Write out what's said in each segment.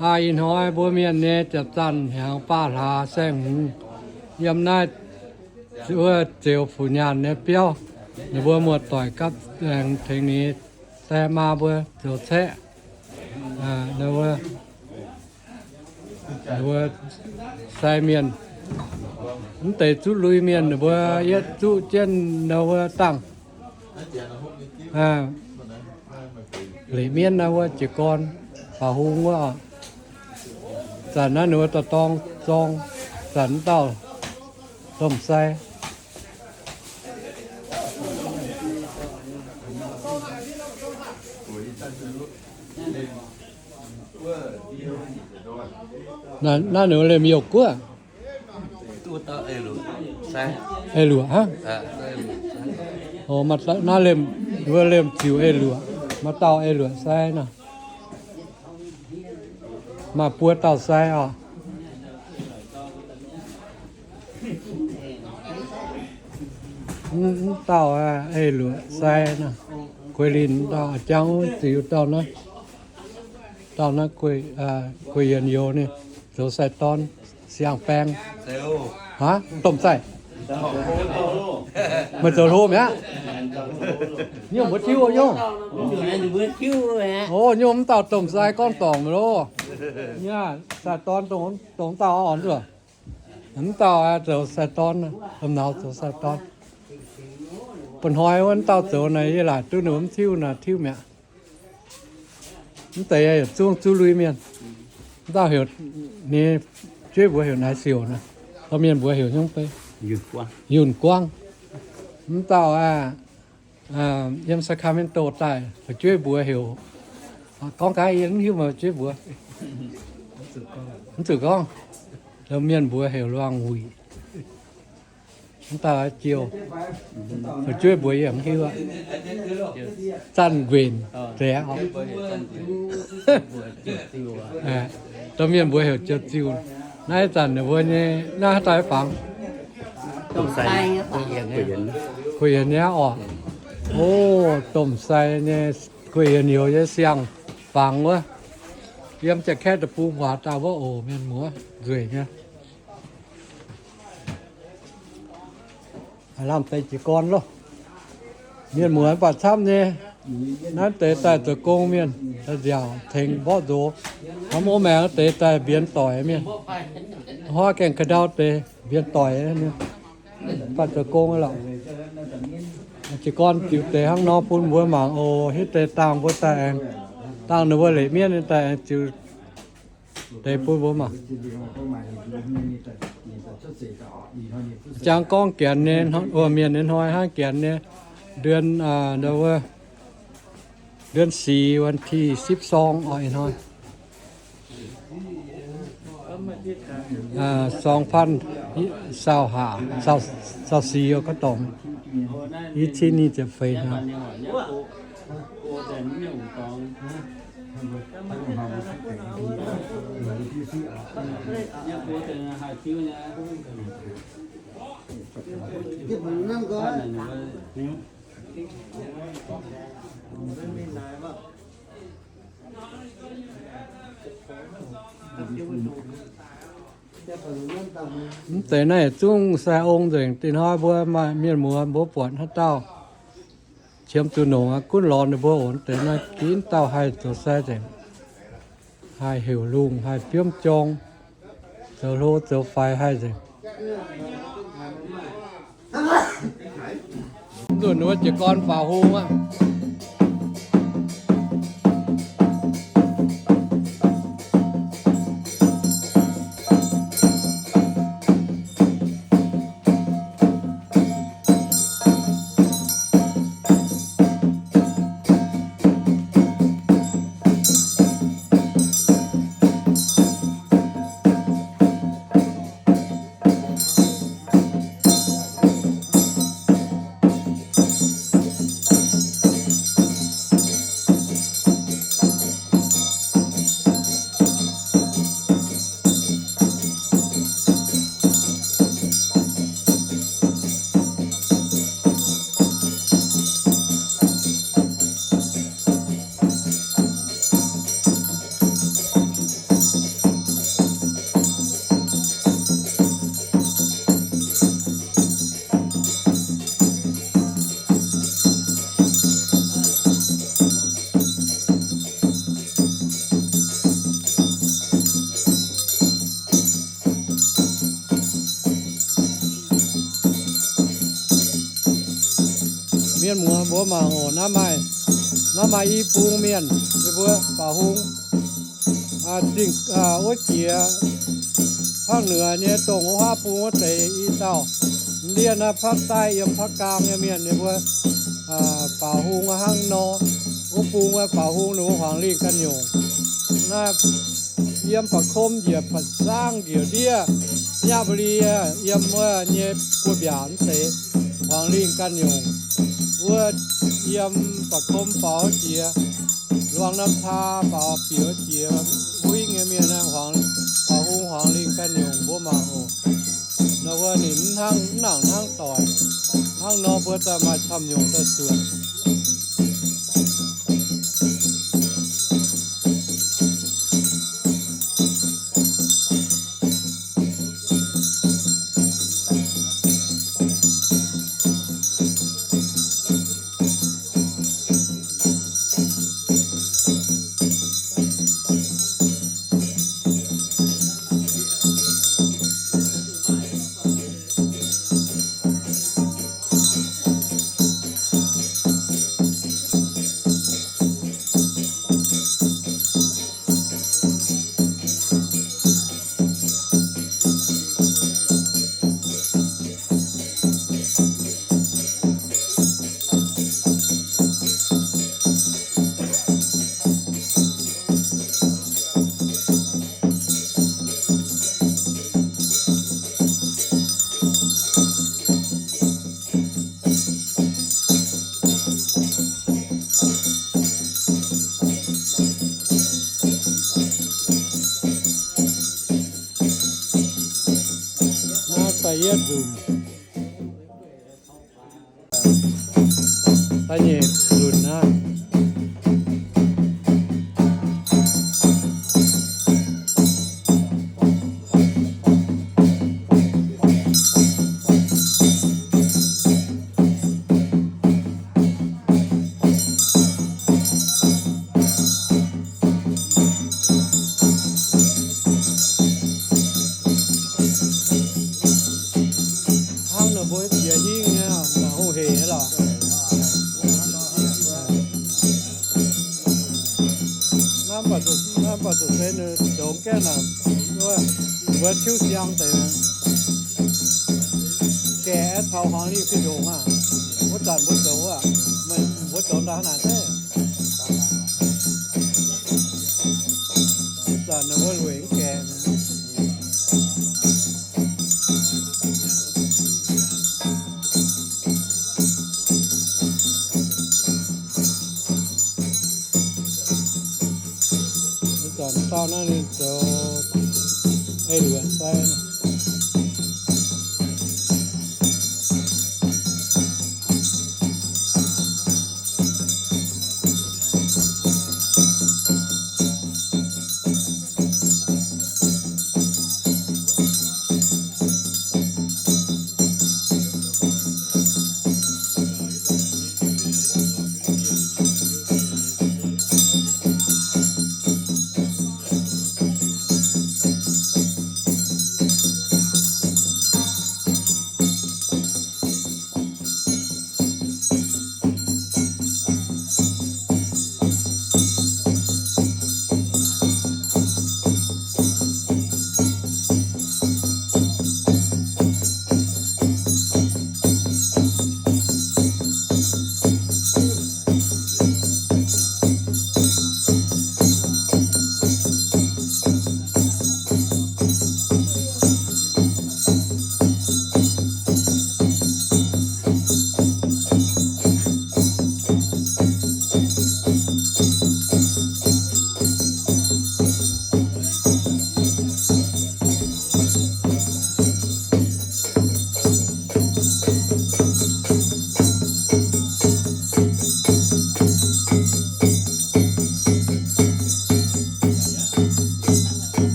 Aa, ih hnoi mbuo mienh nyei ziepc zanh hnyangx baav hlaax saeng-hmz, yiem naaiv wuov Zeuz Fu Nyaanh nyei biauv, ninh mbuo muoz-doic gapv aengx tengx ninh die maa mbuo zoux caeqv. Aa, ninh mbuo, ninh mbuo sai mienh, mv deix zuqv lui mienh, ninh mbuo yietv zuqv jienv ninh mbuo dangh. Leic mienv naaiv wuov jiez gorn faaux hung wuov. Zanc naaiv ninh mbuo dorh dorng zorng, zanc mv dauh domh sai. Naaiv ninh mbuo liemh youh guoqv. Eix-luoqc hnangv. Naaiv liemh, liemh ziux eix-luoqc, maaih dauh eix-luoqc sai nor. Maaih buo dauh sai oc. Mv dauh eix-luoqc sai nor, Gueix Linh dauh, jangv ziux dauh naaiv, dauh naaiv Gueix Yienc Youz ninh zoux sai-dorn siang-baeng. Aav, domh sai, meih zoux hlo mi'aqv. Nyungc mbuo tiuv nyungc. O, nyungc mv dauh domh sai gorngv dorngc loh. Sai-dorn dongh dauh orn duqv. Mv dauh zoux sai-dorn, domh nauz zoux sai-dorn. Ba'hnoi wuov dauh zoux naaic yie laaic duqv ninh mbuo mv tiuv naaic tiuv mi'aqv. Mv deix yietc zungv zuqv lui mienh. Mv dauh heuc, ninh jueiv mbuox heuc Naaiv Siouc naaic, dorh mienh mbuox heuc nyungc bei, Yunh Guangv. Mv dauh yiem Sacramento daaih, fu'jueiv mbuox heuc, gorngv gaax yie mv hiuv meih jueiv mbuox, mv zuqc gorngv, dorh mienh mbuox heuc Luangh Wuic. Mv dauh Jiou, fu'jueiv mbuox yie mv hiuv aqv. Zanc Nquenc deix oc. Dorh mienh mbuox heuc Jiou Ziuh. Naaiv zanc ninh mbuo nyei naaiv haaix dauh fangx? Gueix Yienc nyei oc. O, domh sai nyei, Gueix Yienc Youz nyei siang-fangx wuov. Yiem Janx-Kaeqv deic-bung waac daaih wuov oc, mienh muoz nzueic nyei. Lamh deix jiez gorn loh. Mienh muoz mv baac camv nyei. Naaiv deix daaih zoux gong mienh, daaih nziaauc tengx mborqv nzox. Hnamv wuov maengx deix daaih mbienx doic mienh. Huaav gaengh ka'ndau deix mbienx doic mienh. Mv baac zoux gong lorqc. Jiez gorn ziux deix hnangv nor bun mbuo mangc oc. Hitv deix dangh mbuo daaih aengx, dangh ninh mbuo leic mienv daaih aengx ziux deix bun mbuo mangc. Jangx gorngv Janx nyei, mienh nyei hnoi hnangv Janx nyei เดือน, เดือนสี่ วันที่สิบสอง oc, ih hnoi สองพัน saauh-haac, saauh-, saauh-sic oc, ga'dorngx i cin ni ziepc feix hnangv. Mv deix naaiv zungv sai ong nzengc. Dinh hnoi mbuo maaih mienh muoz mbuo buatc haaix dauh qiemx zuqc nongc gunv lorz ninh mbuo oc. Deix naaiv ginv dauh haih zoux sai nzengc, haih heuc lungh, haih biomv jorng, zoux hlo zoux faix haih nzengc. Nzunc wuov jiez gorn faaux hung aqv. Mienh muoz mbuo mangc oc, naaiv maaih, naaiv maaih i bung mienh, yie mbuo baaux hung, zingh, wuov jiex, ภาคเหนือ nyei dongh wuov haav bung wuov deix i dauh. Ndiev naaiv ภาคใต้ yiem ภาคกลาง nyei mienh, ninh mbuo baaux hung hnangv nor. Wuov bung wuov baaux hung ninh mbuo huaangx lingh ganh nyungc. Naaiv yiem ปากคม njiec ป่าซาง njiec ndiev ราชบุรี yiem wuov nyei buoz-mbiaauc mv deix huaangx lingh ganh nyungc. Wuov yiem ปากคม baaux jiex, หลวงน้ำทา baaux bieqc jiex, huingv nyei mienh aeqv, huaangx, baaux hung huaangx lingh ganh nyungc, mbuo mangc oc. Nor wuov ninh mv hnangv, mv nangc hnangv doic. Hnangv nor mbuo daaih maaih camv nyungc daaih zuotc. Naaiv da'yietv nzunc. Da'nyeic nzunc naaiv. Hnangv ninh mbuo jiex hingh nyei, mangc hungh heic lorqc. Naaiv mv baac zuqc se ninh zoux gaengh naaic, mbuo tiuv siang deix, gaeqv taux huaangx lingh fih ndongc aqv. Wuov zanc mbuo zoux aqv, mbuo zoux ndau hnangv naaic se. Wuov zanc ninh mbuo lueic mv gaeqv. Wuov zanc dauh naaiv ninh zoux ei luoqc sai.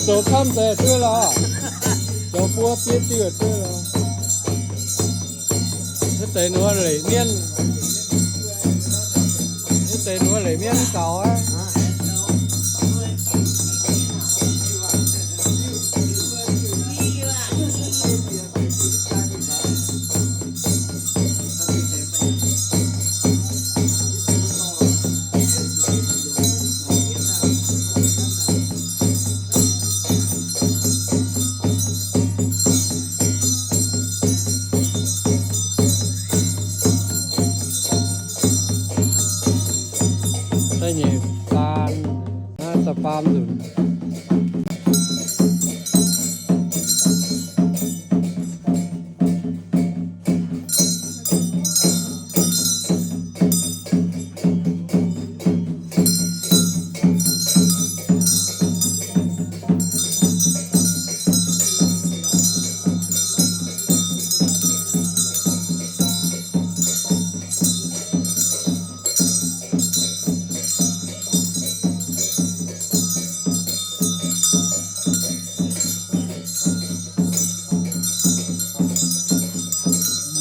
Zoux camv deix duqv lorqc. Zoux buo biei diuh duqv lorqc. Naaiv deix ninh leic mienv, naaiv deix ninh leic mienv gaux aqv. nzunc.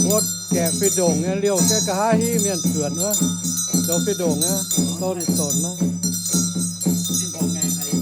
Mbuo gaeqv fih ndongc nyei liouh gaeqv nqa'haav hiuv mienh zuonc wuov, zoux fih ndongc nyei, dongh ninh donx naaiv.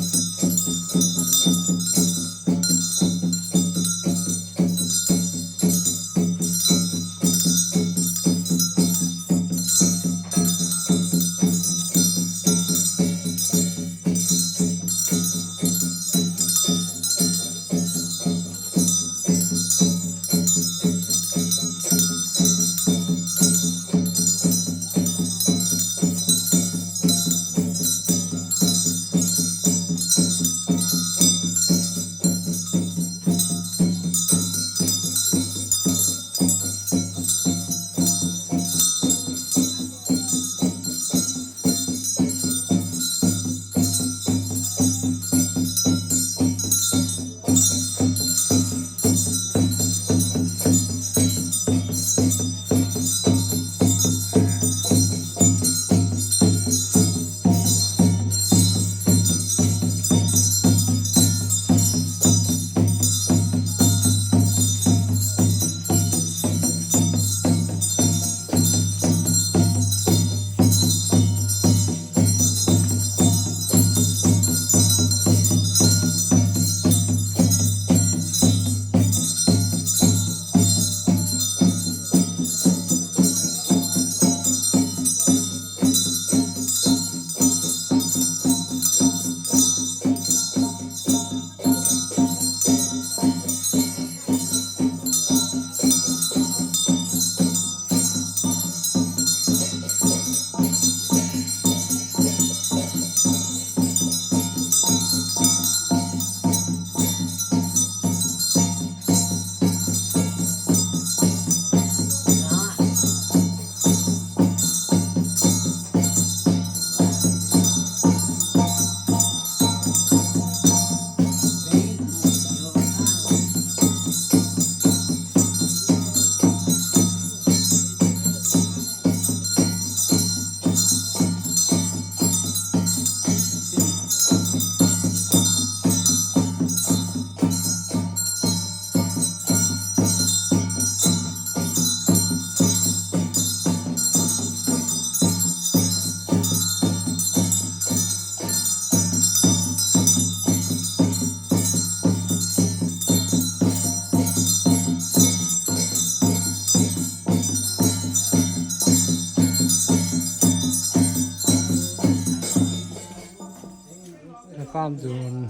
Faam nzunc,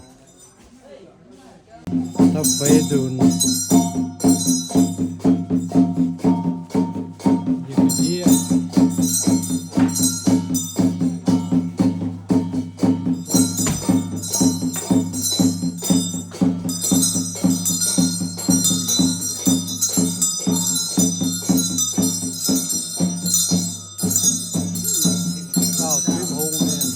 da'feix nzunc, yie ga'ndiev. Dauh Ziouv Hungh mienh.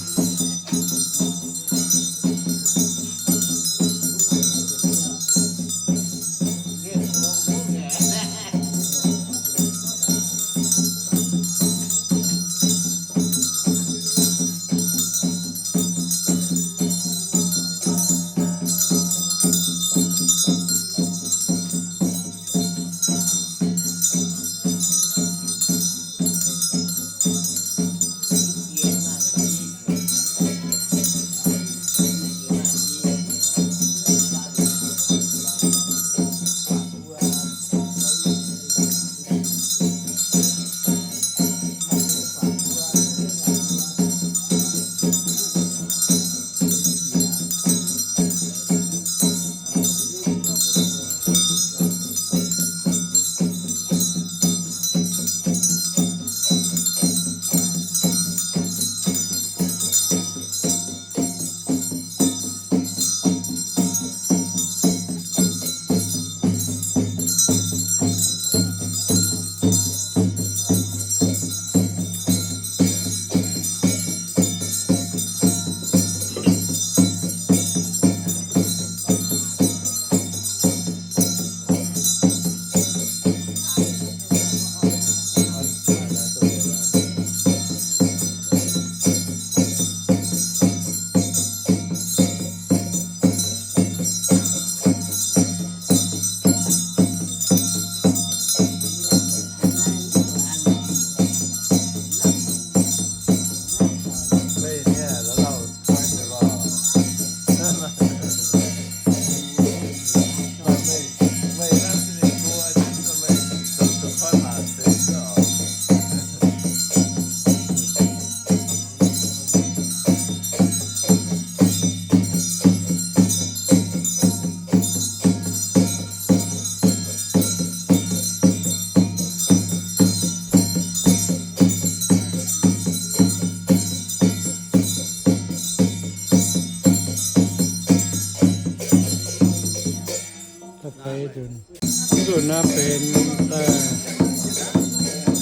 Mv nzunc naaiv benx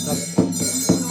da'faam nzunc,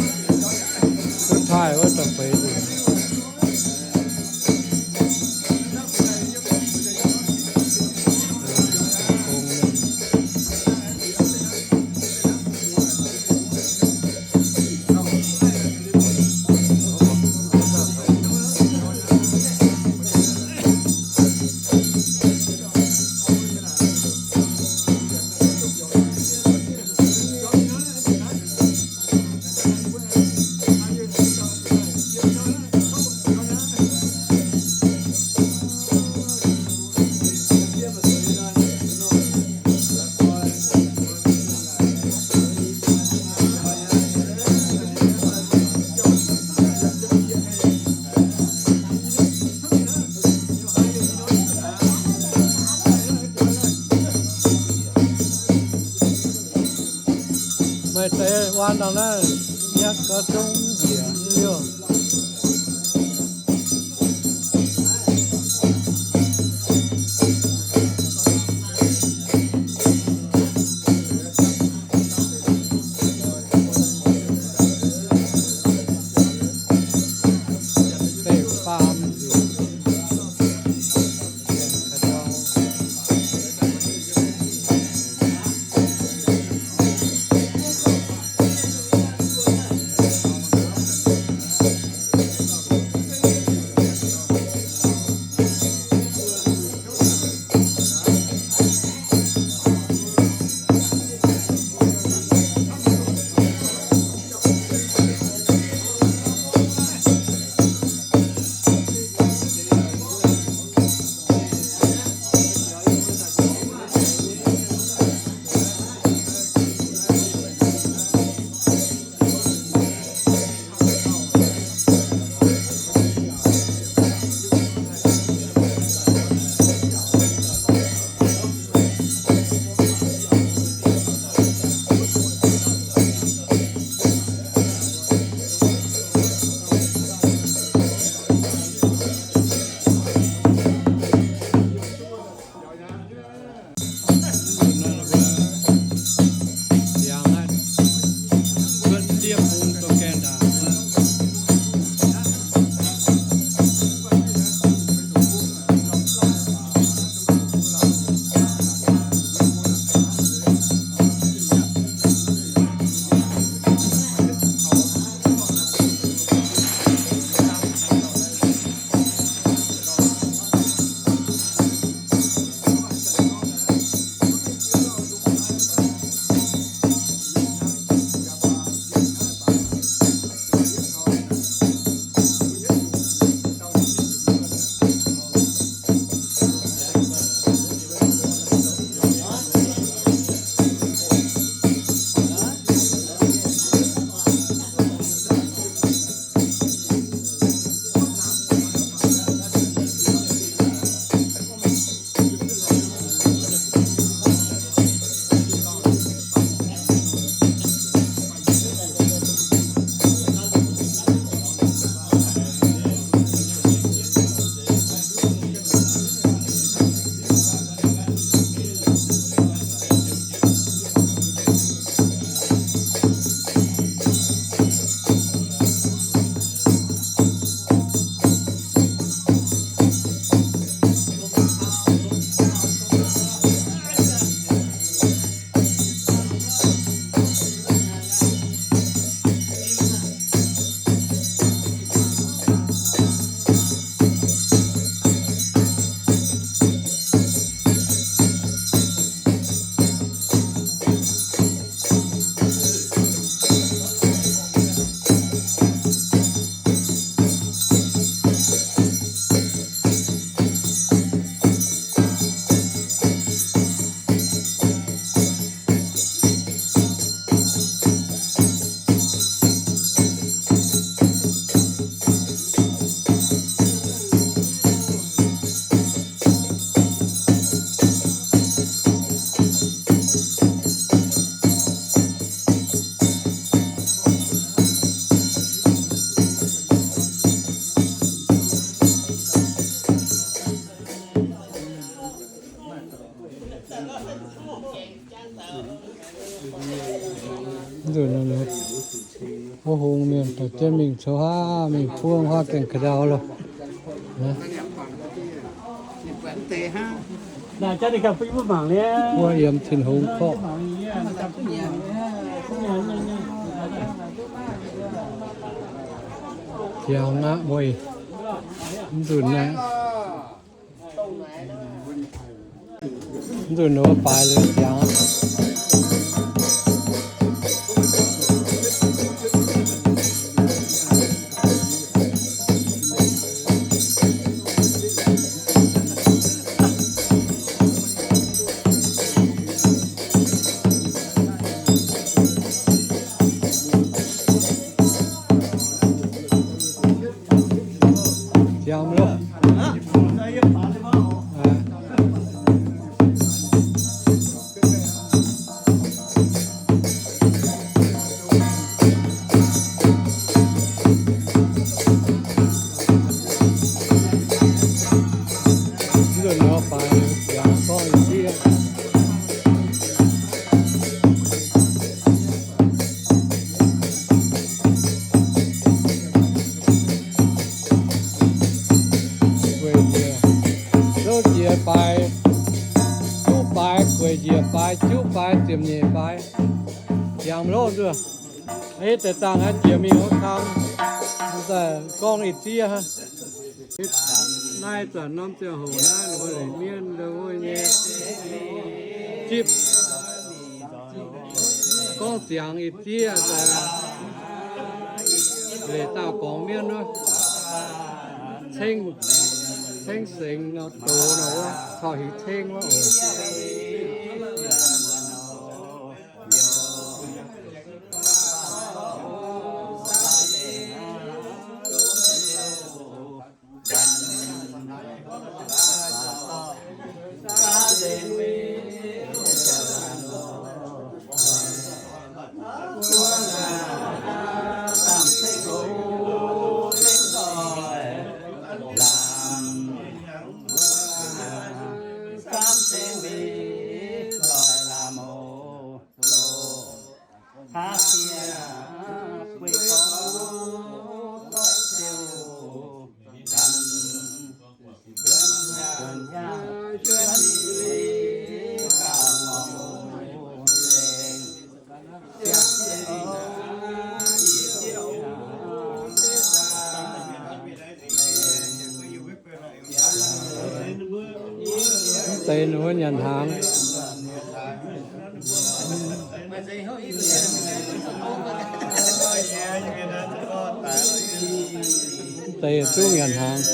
Maaih deix waan nor naaiv, yie gauh zong njiec liouh. Nzunc nor, wuov hungh mienh dorh jienv mingh coux haav, mingh buangv huaav gaengh ka'ndau loh. Buov yiem Tin-Hungh korqv. Ziangx aqv, mbuo nzunc naaiv. Nzunc nor baaix liuz ziangx aqv. Ziangx loh. Nzunc nor baaix ziangx gorngv i sieqv. Gueic njiec, zouv njiec baaix, juqv baaix, gueic njiec baaix, juqv baaix, ziepc nyeic baaix. Ziangx loh nzuov. Eix deix dangh aqv, jiex mingh wuov kang, daaih gorngv i zieqv hnangv. Naaiv zanc norm ziangh hoc naaiv, mbuo lengc mienv wuov nyei zipv gorngv ziangx i zieqv, leiz dauh gorngv mienv wuov, ceng, ceng sengx nor, doz nor wuov, cau hingx ceng wuov oc. Mv deix ninh mbuo nyanc hnaangx. Mv deix zungv nyanc hnaangx.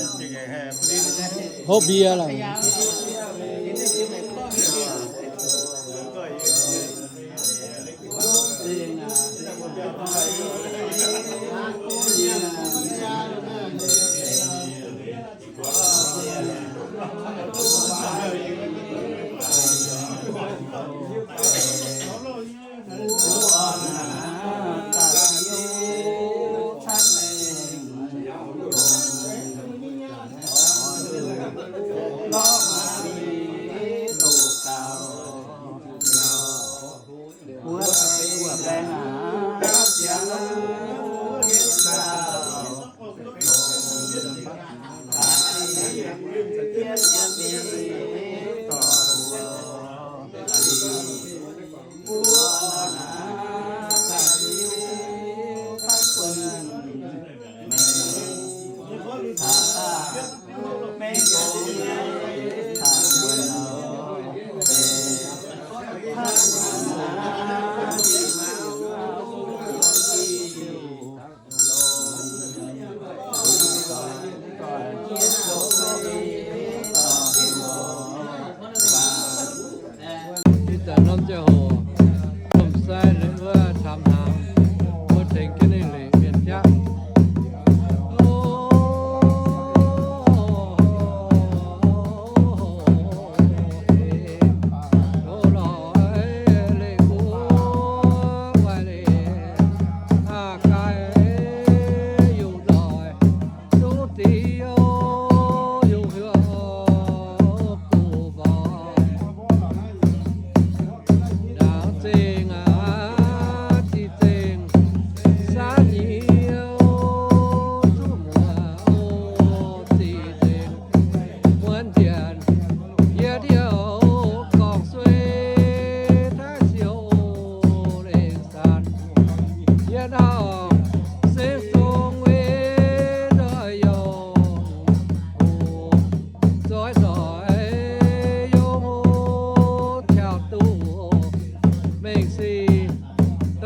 Hopv mbie lorqc.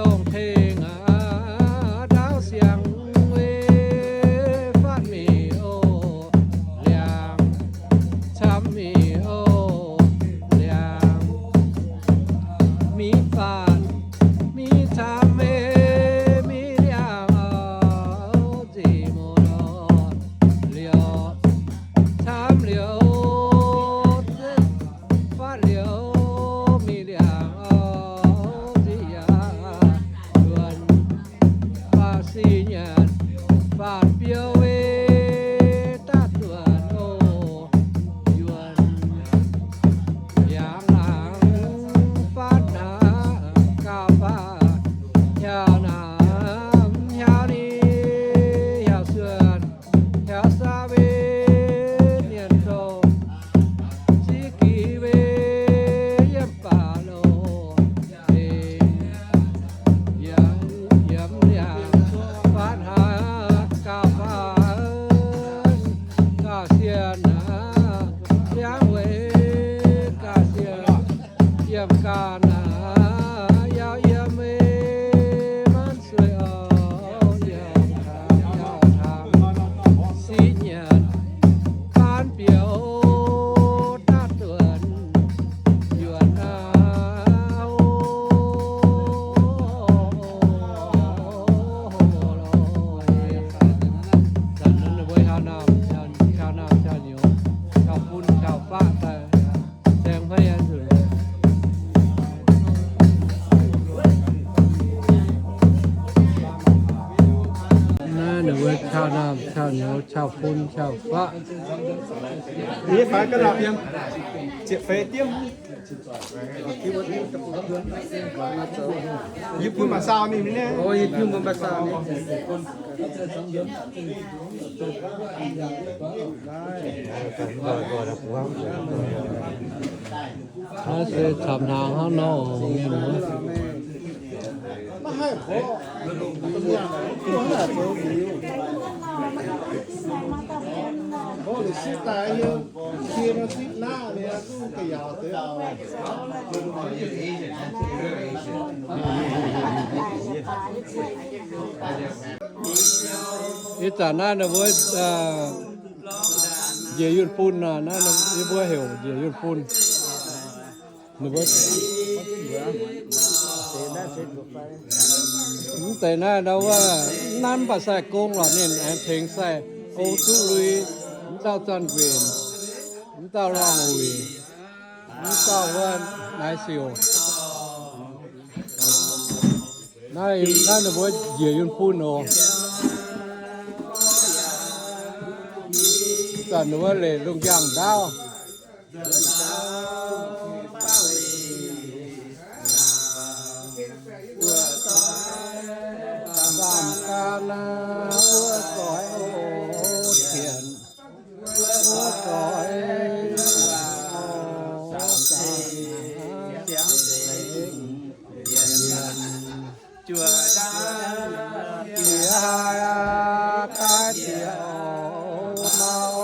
Dongh tengx aac ndaauv siangx weic faatv mingh oc, liangx camv mingh oc, liangx mingh faatv mingh camv weic mingh liangx oc, ziqc muoz nor liouc camv liouc faatv liouc mingh liangx oc, ziqc yaac yuonx faatv sic nyanc faatv biouv weic daaih duonx oc, yuonx yangh laangz faatv hnangv gauh faatv, hiaauc naamh hiaauc ni hiaauc suonc hiaauc saa weic mienh dongh ziqv gix weic yiem baac loz-hengx, yiem liangx faatv hnangv gauh faatv gauh sienx aqv, liangx weic gauh sienx, yiem ganh aqv, yaac yiem weic maanc sueih oc, yiem ganh yaac taux sic nyanc faatv biouv daaih duonx yuonx aqv. Zanc naaiv ninh mbuo hiaau naamh, hiaau naamh, hiaau nyouz, hiaau fun, hiaau faqv daaih saeng maiv nzunc. Naaiv ninh mbuo hiaau naamh, hiaau nyouz, hiaau fun, hiaau faqv. Yie bun mba'saauh ninh. Naaiv se camv hnaangx hnangv nor. Ih zanc naaiv ninh mbuo njiec yunh fun aqv. Naaiv yie mbuo heuc njiec yunh fun. Ninh mbuo mv deix naaiv ndau wuov, mv nanv mv baac sai gong lorqc, ninh aengx tengx sai o duqv lui, mv dauh Zanh Nquenc, mv dauh Lorngh Wuic, mv dauh wuov Naaiv Siouc. Naaiv, naaiv ninh mbuo njiec yunh fun oc. Zanc ninh mbuo leic lungh njang ndaauv. Zaamc gan wuov doic oc, tienx wuov doic, zaamc gan siangx zengc mienh, juoz ndaauv jiex haaix daaih jiex oc, mau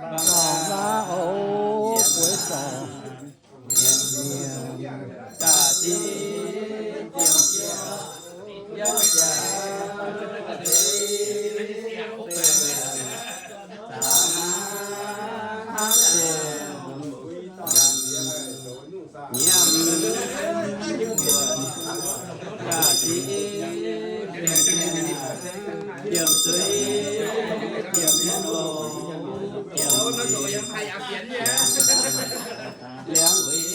dauh naaiv oc, bueix zorc mienh, mienh daaih ziqv ziangh jiex, yiem jaax deix, deix, deix, daaih hnangv deix, nyiemc buonc, daaih ziqv ziangh jiex, yiem zuiz, yiem jienv loh, yiem liangx weic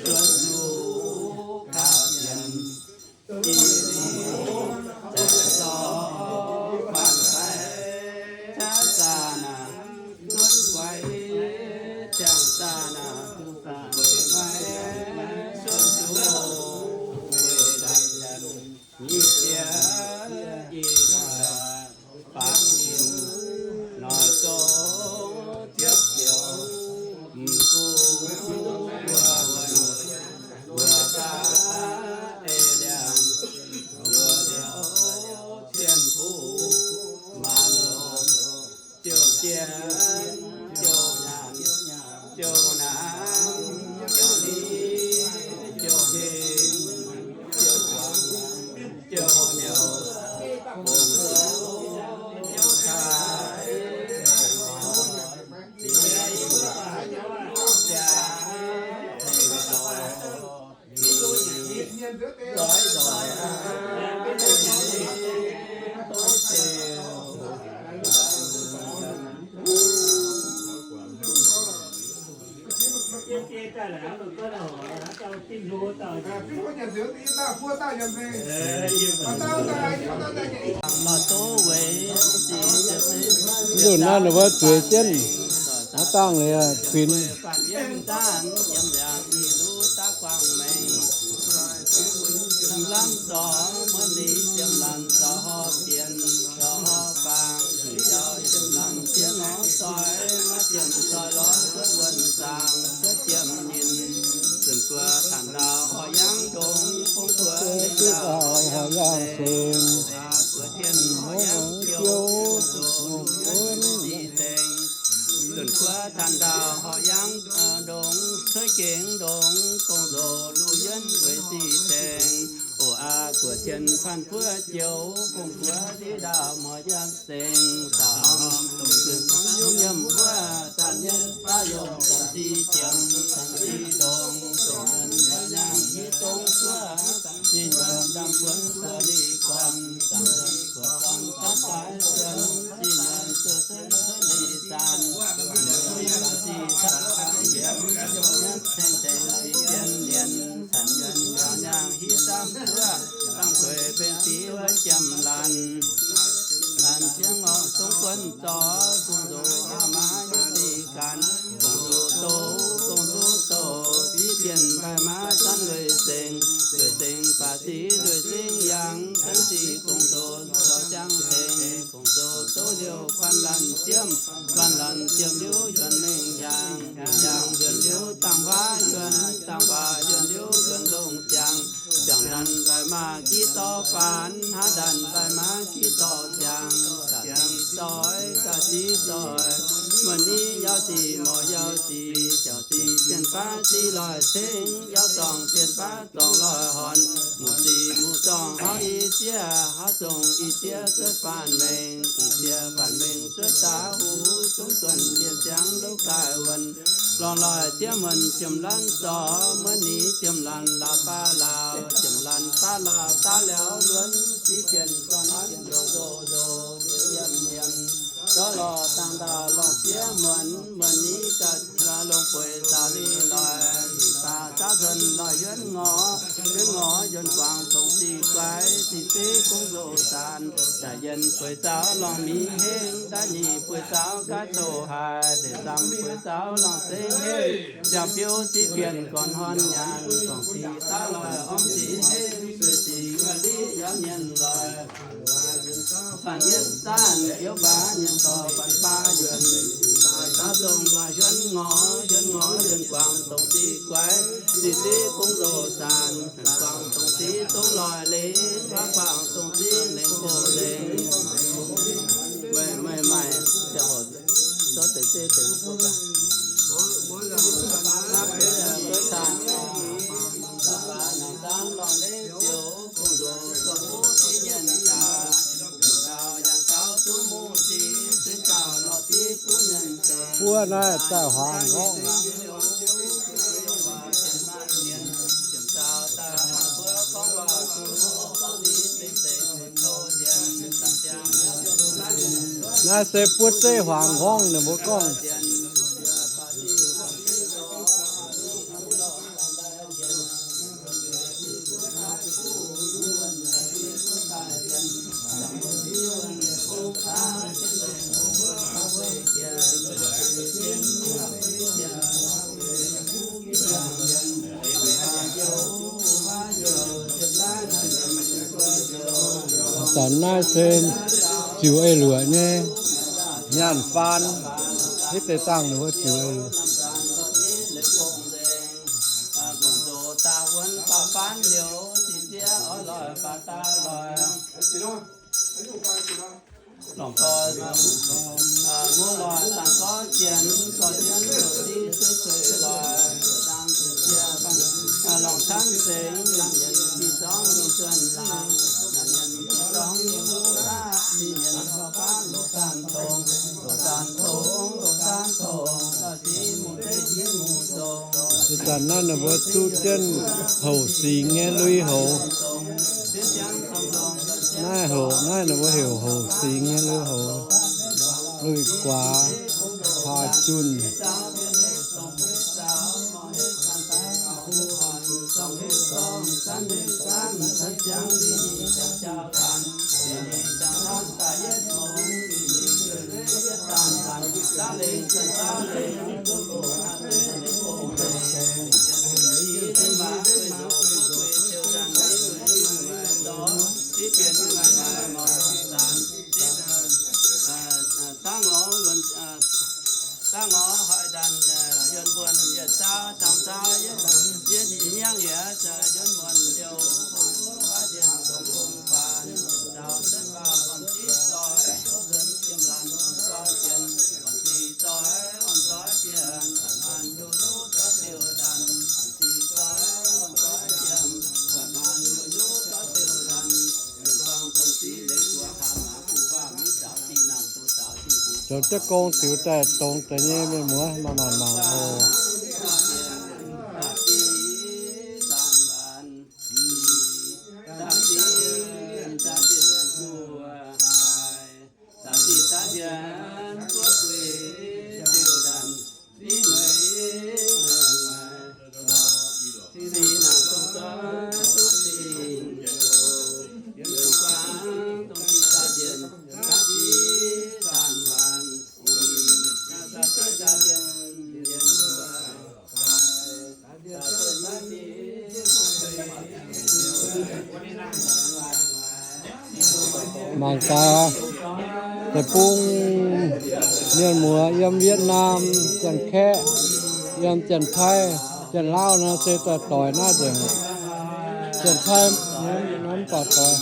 suonx zuqc taux sienx. Ih zanc zorqv guanh daaih, jaav zaah naaic, zunv guaix, ziangh zaah naaic, weic maiv suonx zuqc, weic daaih nyic jiex ih zanc. Mv nzunc naaiv ninh mbuo zueiz jienv, naaiv dangh liuz kuinx. Nzunc kuo tanh ndau horqc yangh ndongx, cueiv gengh ndongx, gong-zoh luv yuonv weic sic tengx. Oc aa guoqv cien faanh fuoqv joux, gong-buoz ndiev ndau mouz yaac sengx. Da'hormh dongh zunh hnyouv nyiemv wuov, da'nyeic baav yongh zanc zic jiem, zanc zic ndongx, dongh nyienx nyaanh hiuv dongh zuov, ninh nyienx ndaamv-buonv buoz-lic gorn, zanc zic buoz-gorn daav daaih zuonx, ninh nyienx zuoqv cuotv lic zaanc, ninh nyienx zanc zic caqv yiemx, tengx tengx zic jien nienx, caux nyienx nyaanh nyaanh hiuv zaamv zuov, dangh gueix benx ziv wuov jiem laanh. Laanh ziangh orqc zungv buonv zorc, gong-zoh aa maa yiem zic gaanx, gong-zoh doz, gong-zoh doz, ziv bienh mbaih maa zanv lueic sengx, lueic sengx baac ziv lueic sengx yangh, tengx zic gong-zoh zorc jangx tengx, gong-zoh doz liouh guanh laanh ziemv, guanh laanh ziemv liuz yuonx mengh yangh, yangh yuonx liuz dangh waac yuonx, dangh waac yuonx liuz yuonx longh ziangh, ziangh ndanc mbaih maa giv dorh faanx, hnangv ndanc mbaih maa giv dorh ziangh, ga'zic zoih, ga'zic zoih, muonh ni yaac zic, mouz yaac zic, jauv zic bienh baav zic loih cengx, yaac zorngh bienh baav zorngh loih horn, muoz zic muoz zorngh hauv i zieqv, hauv zongh i zieqv cuotv faanh mengh, i zieqv faanh mengh cuotv daaih huv, zungv zuonc yiem ziangx louv gaaih wuonh, lorngh loih zieqv muonh jiem laanh zorc, muonh ni jiem laanh laauh baav laauh, jiem laanh baav laauh daav liauz luonx, ziv bienh zorngh hnamv nzox nzox nzox, yiem yiem, zorqv lorh dangh ndau lorngh zieqv muonh, muonh ni ga'longx bueix zaux lic loih, lic baac zaux nzuonx loih yuonv ngorc, yuonv ngorc yuonx guangc dongh zic guaix, zic zeiv gong-zoh zaanc, daaih yienh bueix zaux lorngh mingh hengv, daaih nyic bueix zaux gaax doz haic, deix zaamv bueix zaux lorngh zeiv hengv, ziangh biouv ziv bienh gorn horn nyanc, dongh zic daav loih ormv zic hengv, sueih zic wuov liqv yaac nyienz loih. Faanh yietv zaanv biouv baac nyienz dorh faanh baav yuonc, baac zaux zongh loih hiuonv ngorc, hiuonv ngorc yuonc guangc dongh zic guaix, zic ziv gong-zoh zaanc, guangc dongh ziv zongv loih lengc, guangc dongh ziv lengc gox lengc. Meih, meih maaih ziangh hoc zorqv deix zeiv deix mv buo gaax. Buo naaiv daaih huaang gorngv. Naaiv se buov zeiv huaang gorngv, ninh mbuo gorngv. Zanc naaiv se ziux eix luoqc nyei nyaanh faan, hitv deix dangh ninh mbuo ziux eix luoqc. Ih zanc Naaiv ninh mbuo duqv jienv houc singx nyei lui-houx. Naaiv houc, naaiv ninh mbuo heuc houc singx nyei lui-houx, lui-guaax, paav junh. Zoux jienv gong ziux daaih dongz deix nyei mienh muoz, maaih mangc mangc oc. Mangc gaax, deic-bung mienh muoz yiem Vietnam, Janx-Kaeqv, yiem Janx-Taiv, Janx-Laauv nor se daaih doic naaiv nzengc. Janx-Taiv mv baac doic.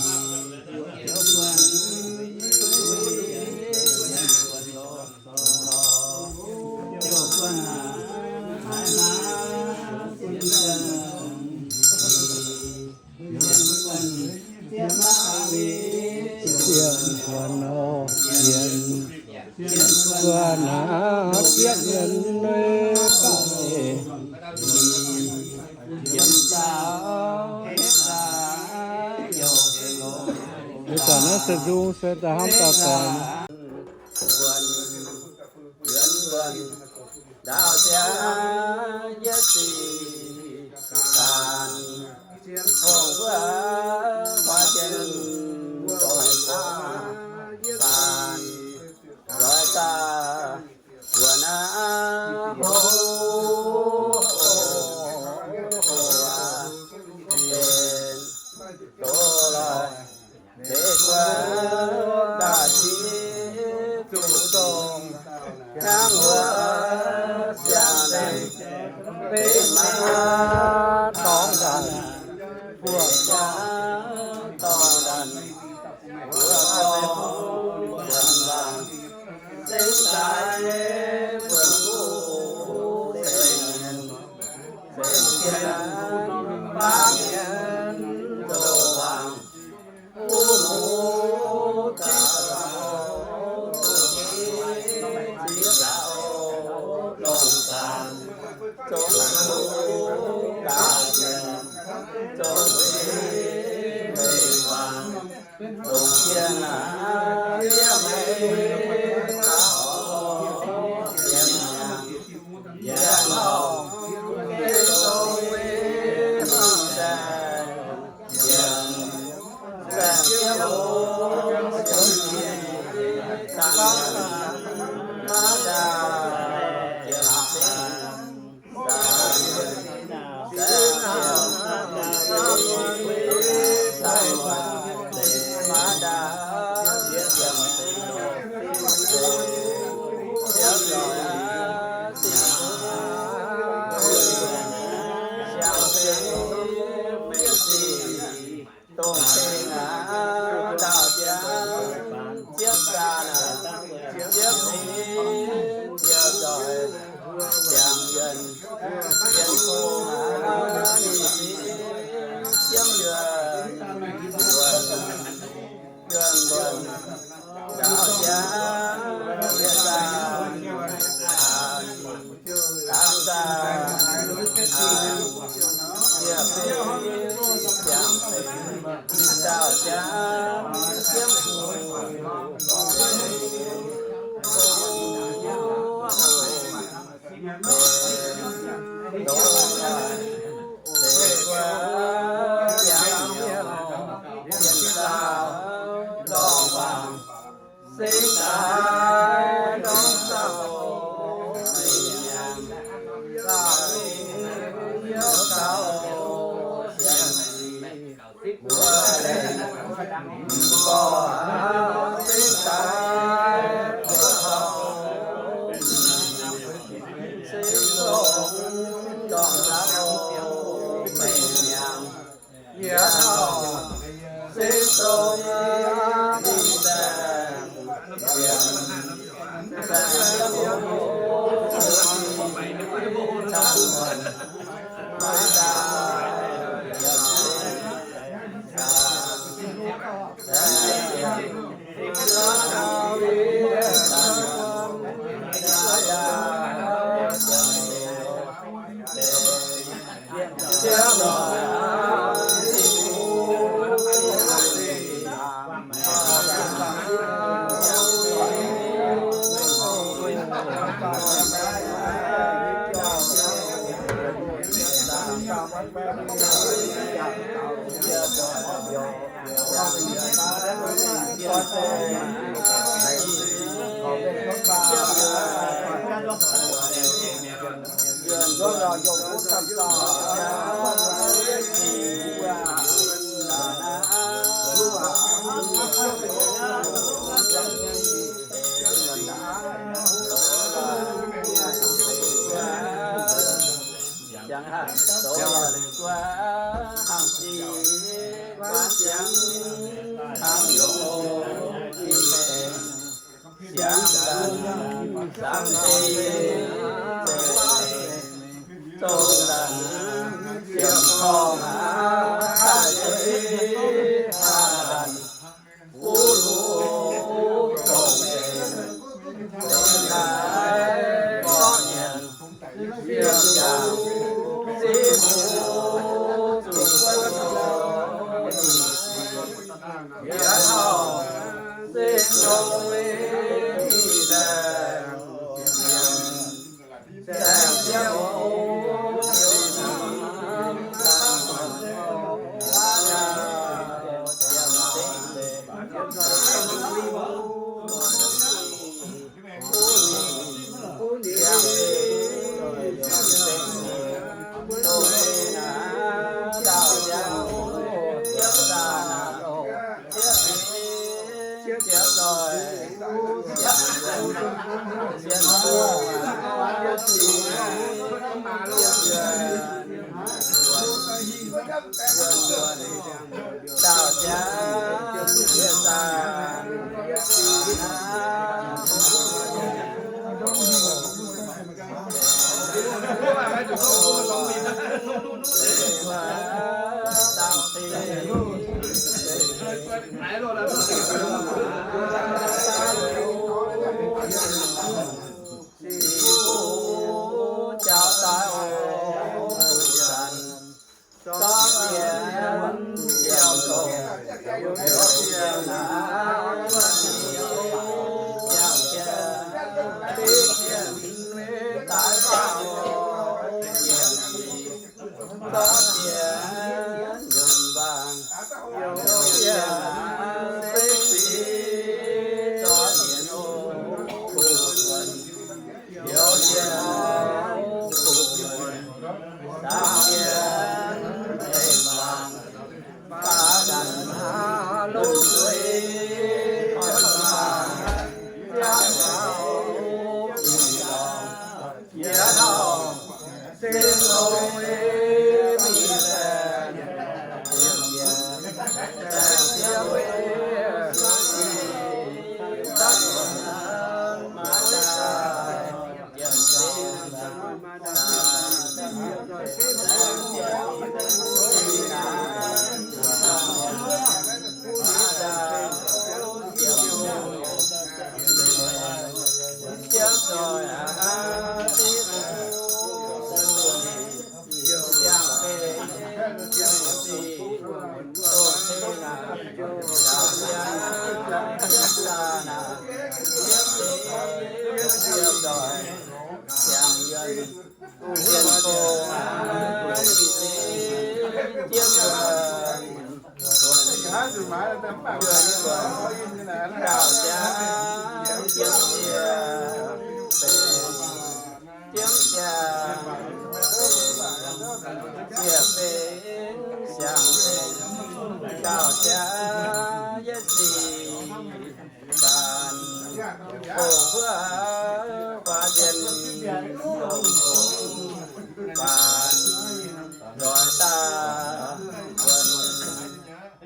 Sienx kuonx nor, sienx kuonx aac, sienx mienh nyei baac mv baac naaiv se nzung se daaih hnamv daaih doic.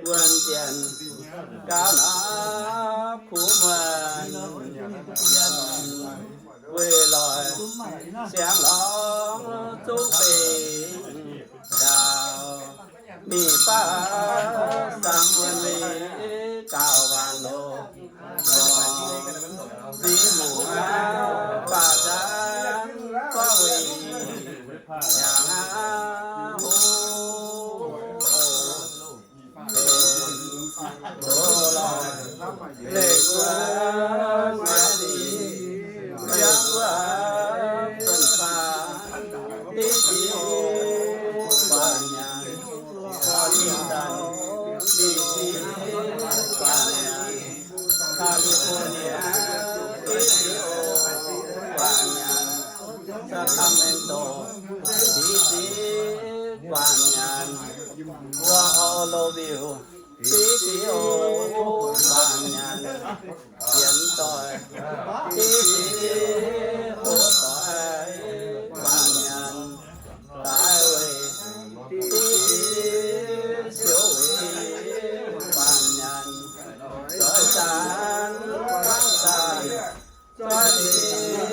Wuonh Janx gauh nor kuv muonh, weic lorz siang lorz zungv bingx ndaauh, mingh baav samv wuonh weic gauh waanc loz, mingh muoz baav zanc gorngv weic yangh aqv. California, Frisco, guangc nyanc, Sacramento, D C, guangc nyanc, Fort Lauderdale, Frisco, guangc nyanc, yienx doic, D C, hoc doic, guangc nyanc, daaih weic, D C, siouc weic, guangc nyanc, doix zanc, guangc zanc, doix lengc,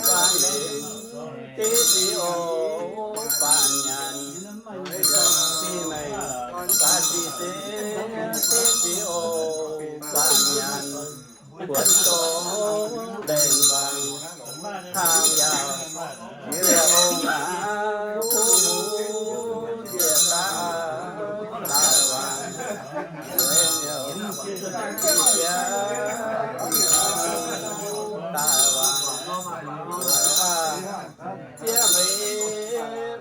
guangc lengc, D C O, guangc nyanc, Sacramento, D C O, guangc nyanc, buonc dongh lengh wangc, hnangv yaac ziec ong aac, kuv ziec daaih, daaih wangc, weic miuc, ziec, daaih wangc, weic aac, ziex meix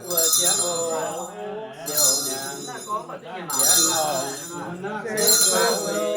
wuov jienv oc, ziouc nyanc, yienx nor, se kuv weic,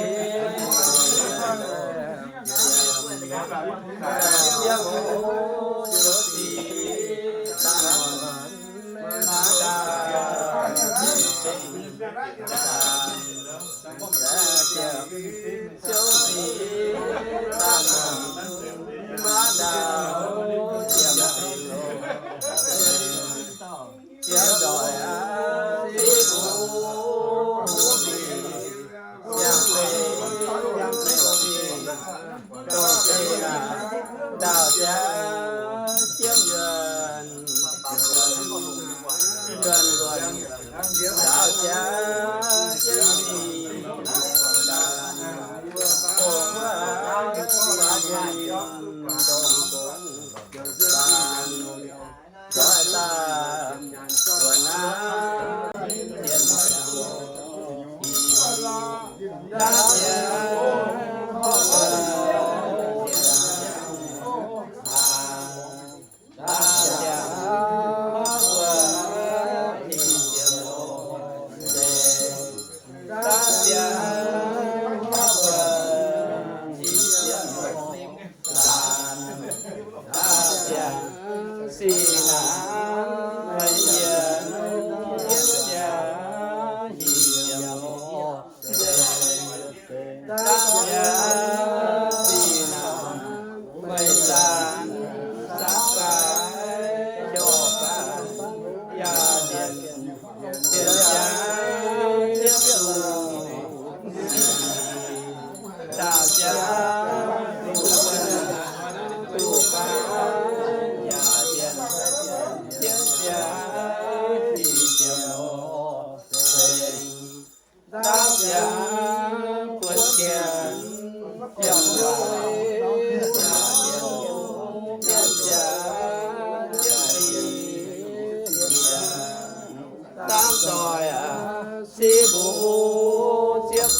Dangv doic aqv, se mbuo ziepc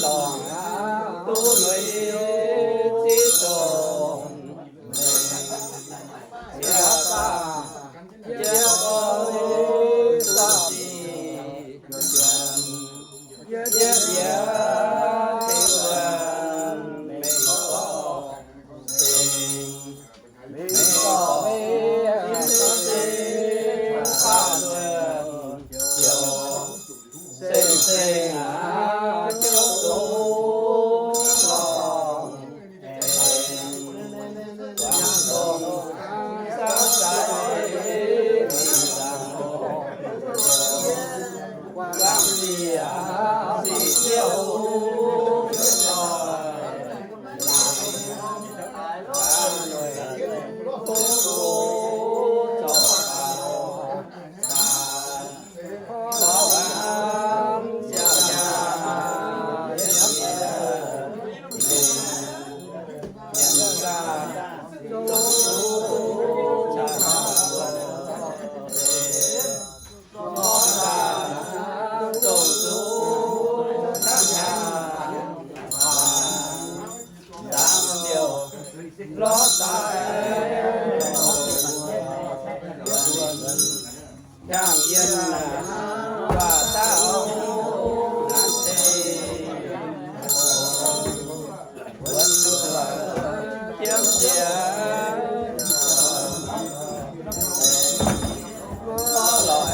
lorngc duqv nuix ziqv zongh mengh, yie baac yie gorngv duqv sic juonc, yie jiex tengx wuonh mengh gorngv sengx. Mingh gorngv mingh, seng-seng baav luonc ziouc, seng-seng aqv, ziouc duqv lorngh aengx guangc dongh saauv zaaix mingh zaangc lorngh, guangc sic aqv, sic ziouc nzoih laangc.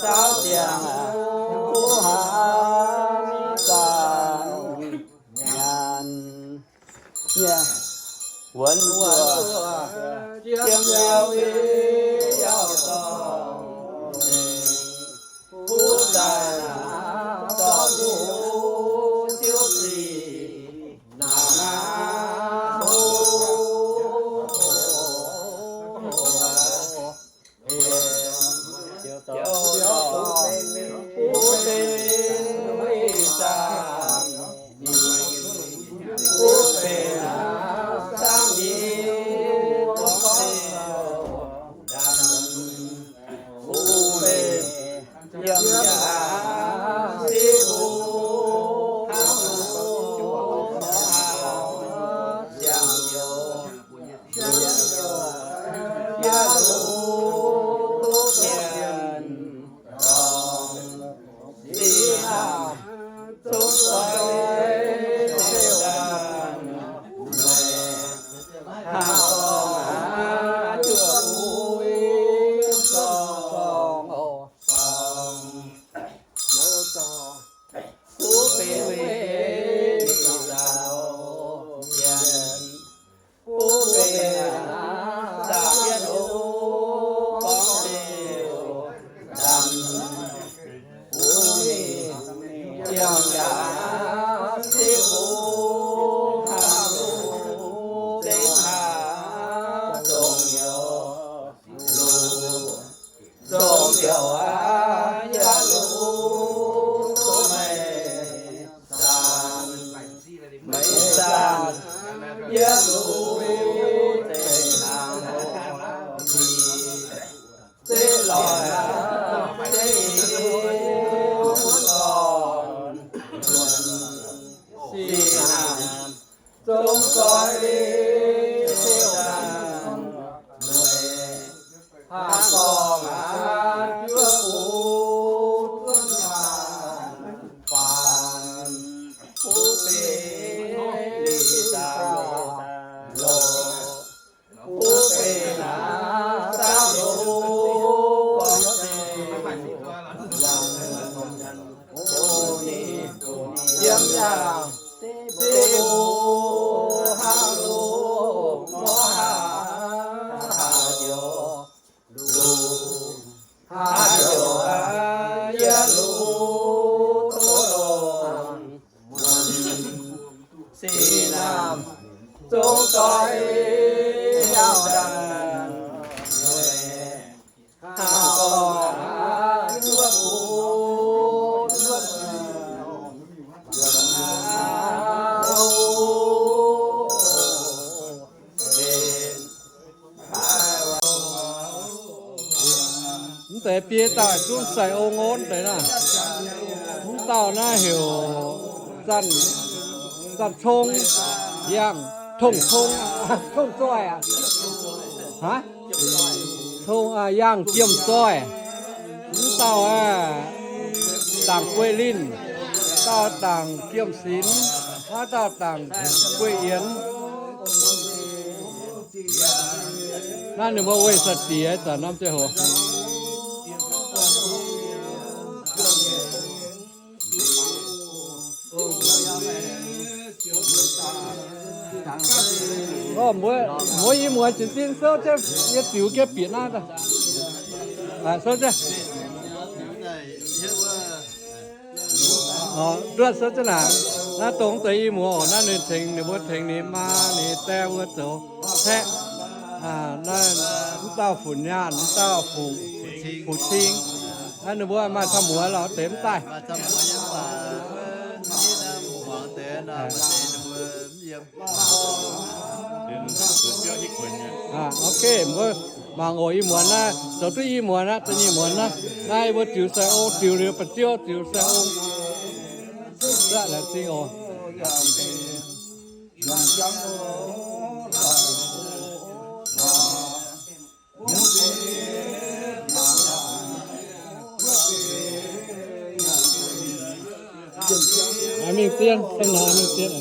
Saauv ziangx kuv haaix zanc nyanc, wuonx zuoqc jiem yauv, yauv dorngh, kuv zanc dorh kuv ziouv sic naaic aqv. Zong ziouc aqv, yie luv duqv meih zanc, meih zanc, yie luv deix hnaangx. Zeiv loic aqv, zeiv i wuov dorn, sic hnaangx, zong zoih ziouc zanc lueic. Hnangv gorngv aqv, juov bung duqv zanc faanx, bung benx lic zanc loz, bung benx aqv, saauv loz guangc sic Mv deix biei dauh zungv sai ong ong deix naaiv. Mv dauh naaiv heuc Zanh, Zanh Cong, Yangh Tong Cong, Tong Zoih aqv. Aa, Yangh Jiem Zoih. Mv dauh aeqv, Dangc Guei Linh, dauh Dangc Jiem Sinx, naaiv dauh Dangc Guei Yienx. Naaiv ninh mbuo weih sa-diex zanc norm ziangh hoc. Mbuo, mbuo i muoz jiez sin souv jienv yie ziux jienv bieqc naaiv. Souv jienv. Duqv souv jienv naaic. Naaiv dongh deix i muoz oc, naaiv ninh tengx, ninh mbuo tengx ninh maa ninh dae mbuo zoux caeqv. Naaiv, mv dauh funx nyaanh, mv dauh funx, funx cing. Naaiv ninh mbuo maaih camv muoz lorz deix mv daaih. Ok, mbuo mangc oc. I muonz naaiv zoux duqv i muonz aqv, da'nyeic muonz naaiv. Naaiv mbuo ziux sai ong, ziux liuz ba'ziouv ziux sai ong. Laengz zingh oc. Mingh zien, mingh zien.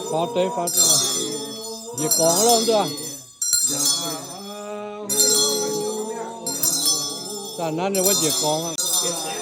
Faaux deix, faaux deix. Njiec gorngx lorqc, mv duqv. Daaih naaiv ninh wuov njiec gorngx aqv.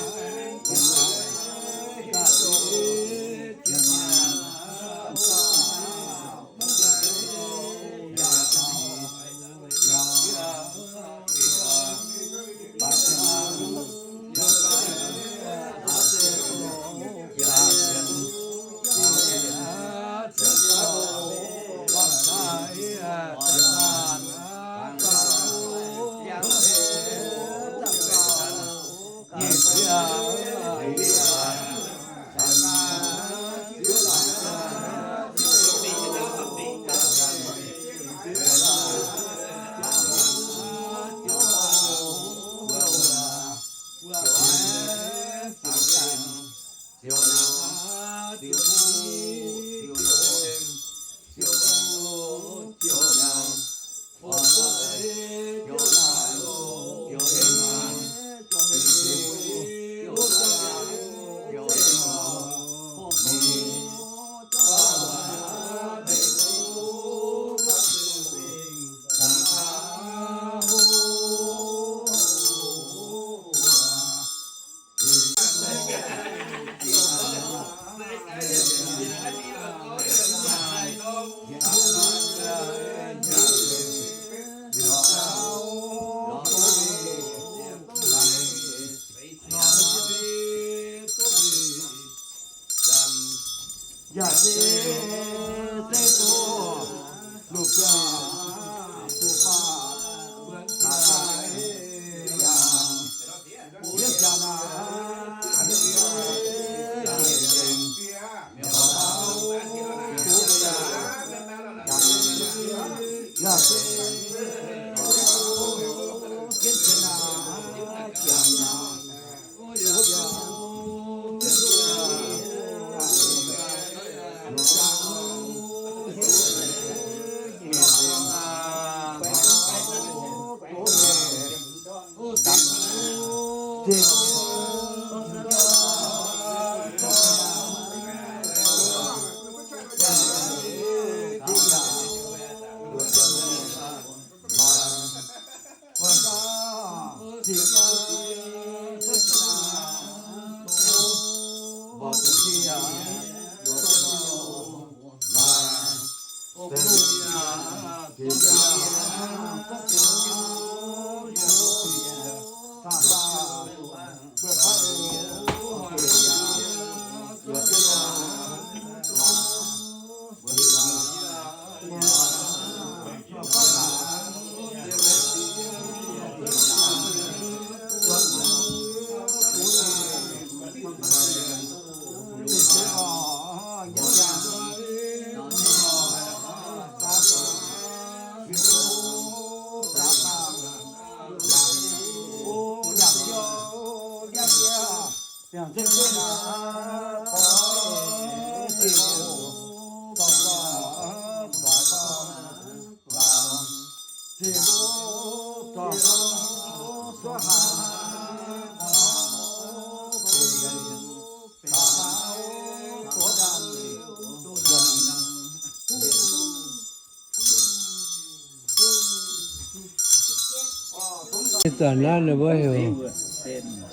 Ih zanc naaiv ninh mbuo heuc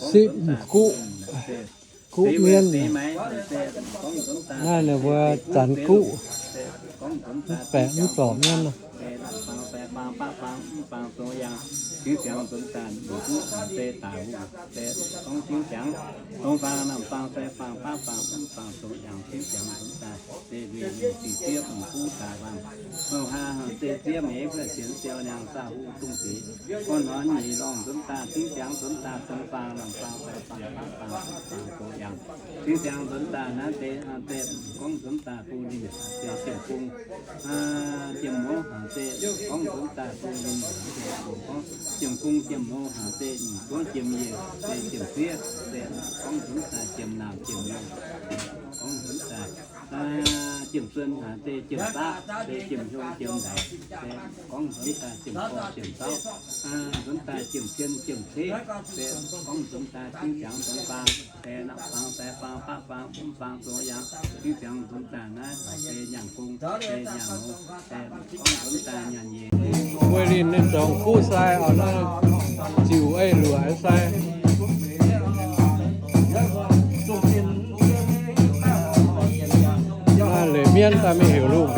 sipv guqv, guqv mienv. Naaiv ninh mbuo zanx guqv, mv baeqc mv zorc mienv. Cingx ziangx nzuonx daaih naaiv deix, deix gorngv nzuonx daaih bun ninh ziouc jiemh bung, jiemh mouz haaix deix gorngv nzuonx daaih bun ninh, gorngv jiemh bung jiemh mouz haaix deix, gorngv jiemh yie deix, jiemh sieqv deix, gorngv nzuonx daaih jiemh naamh jiemh yie, gorngv nzuonx daaih jiemh suon haaix deix, jiemh saqv deix, jiemh hiong jiemh ndaix deix, gorngv nzuonx daaih jiemh gorx jiemh zauv, nzuonx daaih jiemh cien jiemh ceqv deix, gorngv nzuonx daaih cingx ziangx nzuonx faang, deix naamh faang, sai faang, baqv faang, mv faang, zoux yangh, cingx ziangx nzuonx daaih naaiv deix nyaanh gong, deix nyaanh mouz, deix gorngv nzuonx daaih nyaanh yie. Weic linh ninh dorngx guqv sai, oix naaiv ziux ei luoqc sai. Naaiv leiz mienv daaih mingh heuc lungh.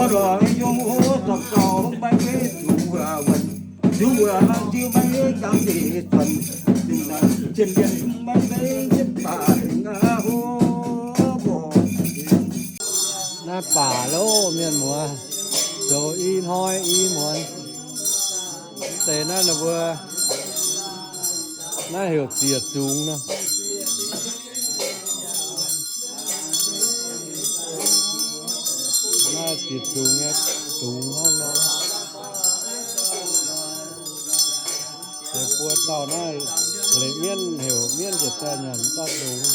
Naaiv baac loh mienh muoz, zoux i hnoi i muonz. Deix naaiv ninh mbuo, naaiv heuc ziec zungx nor. Naaiv ziec zungx nyei dungz hnangv nor. Deix buo dauh naaiv, leiz mienv heuc mienv njiec daaih nyanc daaih dungz.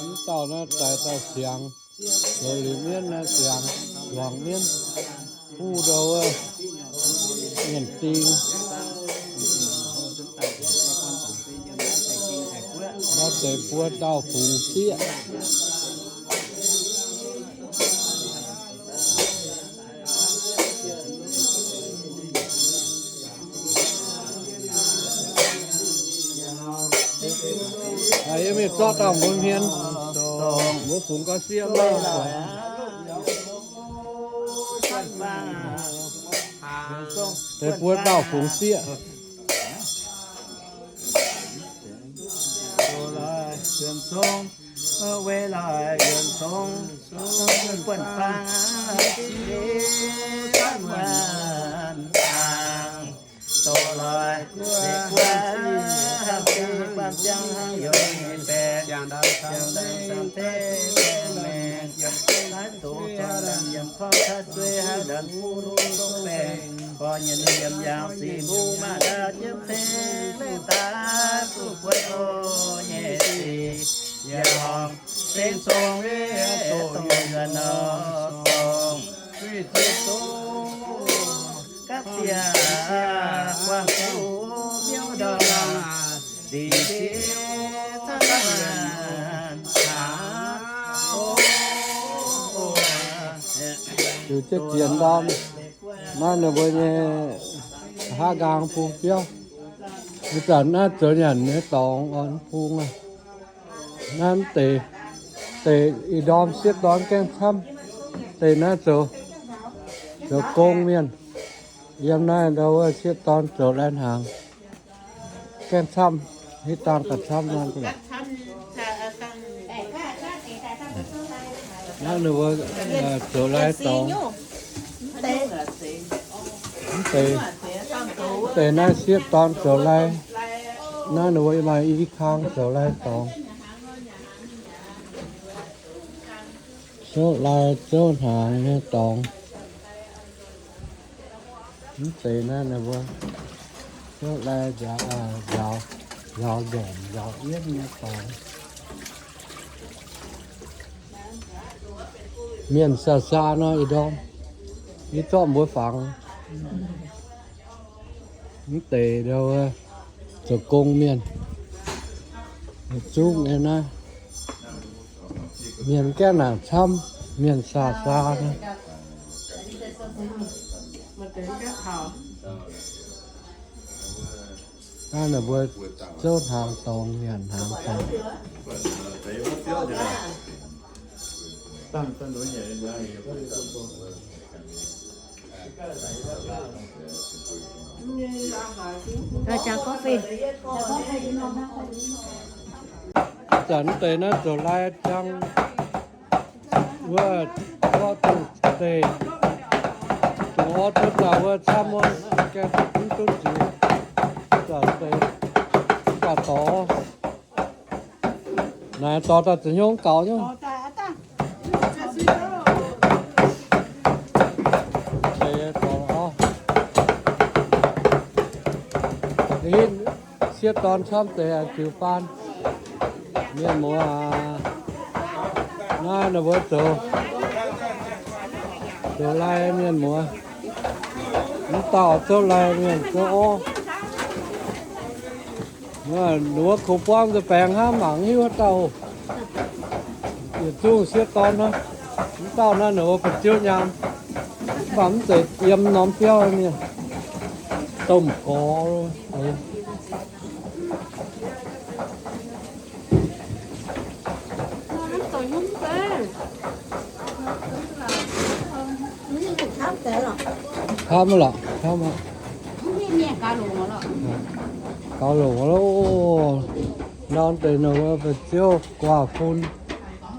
Mv dauh naaiv daaih dauh siangx, zoux liuz mienv naaiv siangx, luangc mienv, huv ndou wuov mienh ding. Naaiv deix buo dauh fungx sieqv. Yie mingh zorqv dauh mbuo hmien, mbuo fungx gau sieqv maiv. Deix buo dauh fungx sieqv. Ziux zieqv ziex ndorm, naaiv ninh mbuo nyei haav nqaang bung biauv. Ih zanc naaiv zoux nyanc nyei dorngx oix bung aqv. Naaiv deix, deix ih ndorm sieqv dorn gaengh camv. Deix naaiv zoux, zoux gong mienh. Yiem naaiv ndau wuov sieqv dorn zoux lai hnaangx. Gaengh camv, hitv dangh gauh camv nor. Naaiv ninh mbuo zoux lai dorngx. Mv deix, mv deix naaiv sieqv dorn zoux lai. Naaiv ninh mbuo maaih i kang zoux lai dorngx. Zouv lai zouv hnaangx nyei dorngx. Mv deix naaiv ninh mbuo zouv lai nzaaux, nzaaux nzormc nzaaux yienv nyei dorngx. Mienh saa saa nor ih ndorm, yie zorqv mbuo fangx. Mv deix ndau zoux gong mienh, zungv nyei naaiv. Mienh gaengh nangc camv, mienh saa saa nor. Naaiv ninh mbuo zouv hnaangx dorngx, nyanc hnaangx dorngx. Zanc deix naaiv zoux lai jang wuov, orv dungh deix, dungh orv cuotv daaih wuov camv wuov, gaengh duqv duqv ziux. Zanc deix mv baac dorh, naaic dorh daaih za'hnyouv gaux nyei. Deix dorh, sieqv dorn camv deix ziux faan. Mienh muoz aac, naaiv ninh mbuo zoux, zoux lai mienh muoz. Mv dauh zouv lai, mienh zouv orv. Ninh mbuo kungx buangv nza'baengx hnangv, mangc hiuv haaix dauh. Yietc zungv sieqv dorn hnangv. Mv dauh naaiv ninh mbuo ba'ziouv nyaam, mv baac mv zeiz yiem norm biauv mienh, domh gorx. Kapv maiv lorqc, kapv maiv. Gaux longc loh. Norm deix ninh mbuo ba'ziouv guaax fun,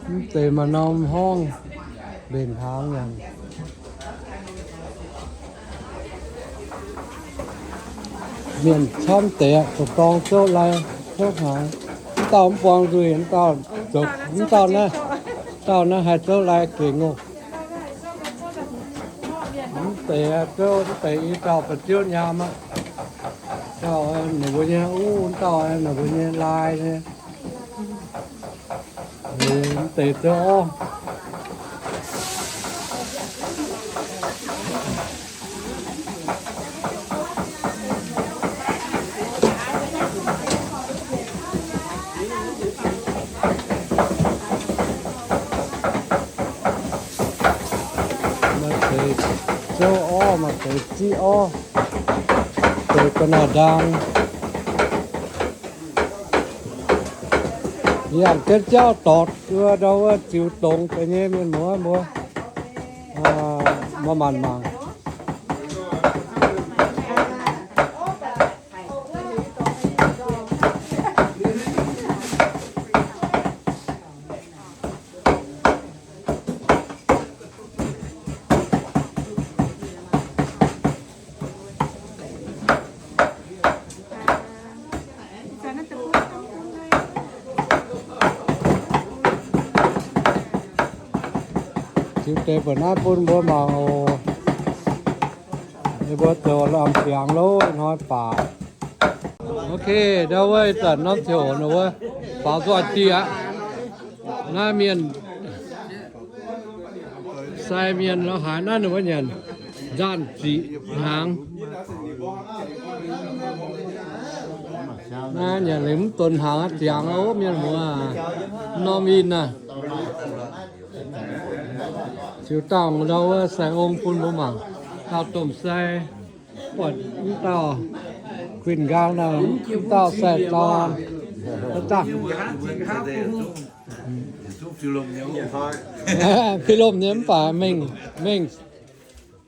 mv deix maaih norm horngh mbenc hnaangx nyanc. Mienh camv deix aqv, dorh dorng zouv lai zouv hnaangx. Mv dauh mv buang nzuih, mv dauh zoux, mv dauh naaiv, dauh naaiv haih zouv lai gengx oc. Mv deix zouv, mv deix i dauh ba'ziouv nyaam aqv. Dauh ninh mbuo nyei uv, dauh ninh mbuo nyei lai nyei. Mv deix zouv orv. Maaih deix zouv orv, maaih deix ziqv orv, deix ga'naaiv ndaang. Yangh jienv jauv dortc wuov ndau wuov ziux dongz deix nyei mienh muoz mbuo, maaih maanc mangc. Ziux deix mbuoqc naaiv bun mbuo mangc oc. Ninh mbuo zoux lamh biangx lov hnoi baac. Ok, ndau wuov ih zanc norm ziouc ninh mbuo faaux nzoih dieh aqv. Naaiv mienh sai mienh lorz haaix naaiv ninh mbuo nyanc nzangc ziqc hnaangx. Naaiv nyanc liuz mv donx hnaangx aqv, ziangx aqv, mienh muoz aac, norm winh aac. Ziux dangh ndau wuov sai ong bun mbuo mangc. Dauh domh sai, buatc mv dauh kuinx nqaang naaic, mv dauh sai dorn. Dangh Fi lomh nyei mv baac mengh, mengh,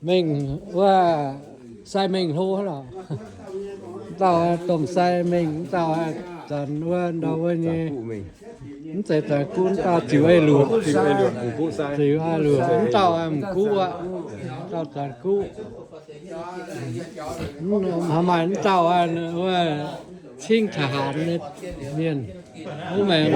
mengh wuov sai mengh hlo lorqc. Mv dauh domh sai mengh, mv dauh zanc wuov ndau wuov nyei. Mv zeiz zanc guv, mv dauh ziux ei luoqc, ziux ei luoqc, mv dauh m'guv aqv, dauh zanc guv. Haaix maaih mv dauh wuov cingv taux haanx nyei mienh. Wuov maengx